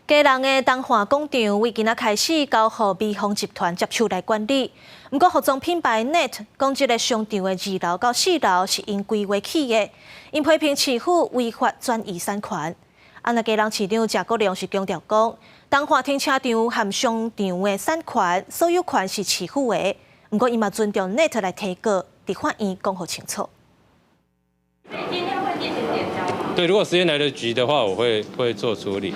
基隆的東華廣場為今仔開始交予微風集團接手來管理。毋過服裝品牌 NET 講，這个商場的二樓到四樓是𪜶規劃起的，𪜶批評市府違法轉移產權。啊，那基隆市長謝國樑是強調講，東華停車場和商場的產權所有權是市府的，毋過伊嘛尊重 NET 來提告，佇法院講予清楚。對，如果時間來得及的話，我會做處理。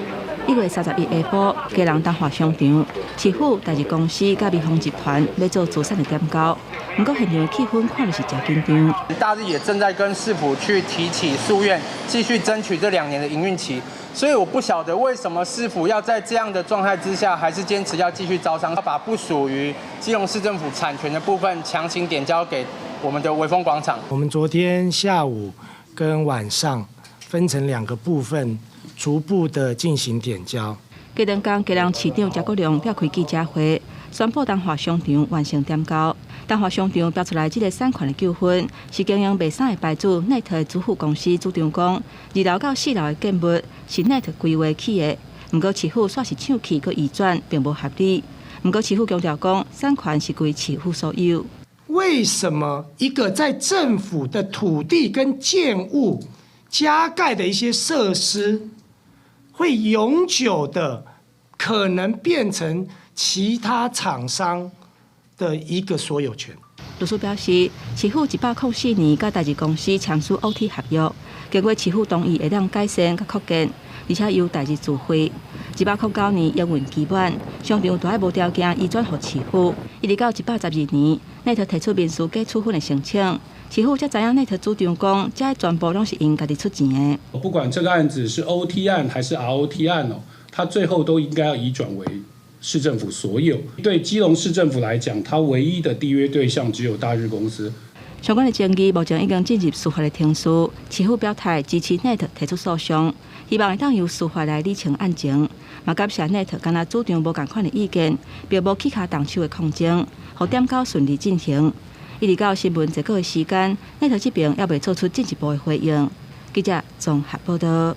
1月31下晡，基隆東華商場市府大日公司佮微風集團欲做資產的點交，毋過現場的氣氛看著是誠緊張。大日也正在跟市府去提起訴願，繼續爭取這2年的營運期。所以我不曉得為什麼市府要在這樣的狀態之下，還是堅持要繼續招商，要把不屬於基隆市政府產權的部分強行點交給我們的微風廣場。我們昨天下午跟晚上分成兩個部分，逐步的進行點交。隔兩工，基隆市長謝國樑召開記者會，宣布東華商場完成點交。東華商場標出來這个產權的糾紛，是經營賣衫的牌子 NET 的主婦公司主張講，二樓到四樓的建物是 NET 規劃起的，毋過市府煞是搶去閣移轉，並無合理。毋過市府強調講，產權是歸市府所有。為什麼一個在政府的土地跟建物加蓋的一些設施，會永久的可能變成其他廠商的一個所有權？律師表示，市府104年佮大日公司簽署 OT 合約，經過市府同意會當改善佮擴建，而且由大日自費。109年營運期滿，商場就愛無條件移轉予市府。一直到112年，NET 提出民事假處分的申請，市府才知影 NET 主張講，這全部攏是𪜶家己出錢的。不管這個案子是 OT 案還是 ROT 案哦，它最後都應該要移轉為市政府所有。對基隆市政府來講，它唯一的締約對象只有大日公司。相關的爭議目前已經進入司法的程序，市府表態支持 NET 提出訴訟，希望會當由司法來理清案情。嘛感謝 NET 敢若主張無仝款的意見，並無起跤動手的抗爭，予點交順利進行。一直到新聞截稿的時間，NET 這邊猶未做出進一步的回應。記者綜合報道。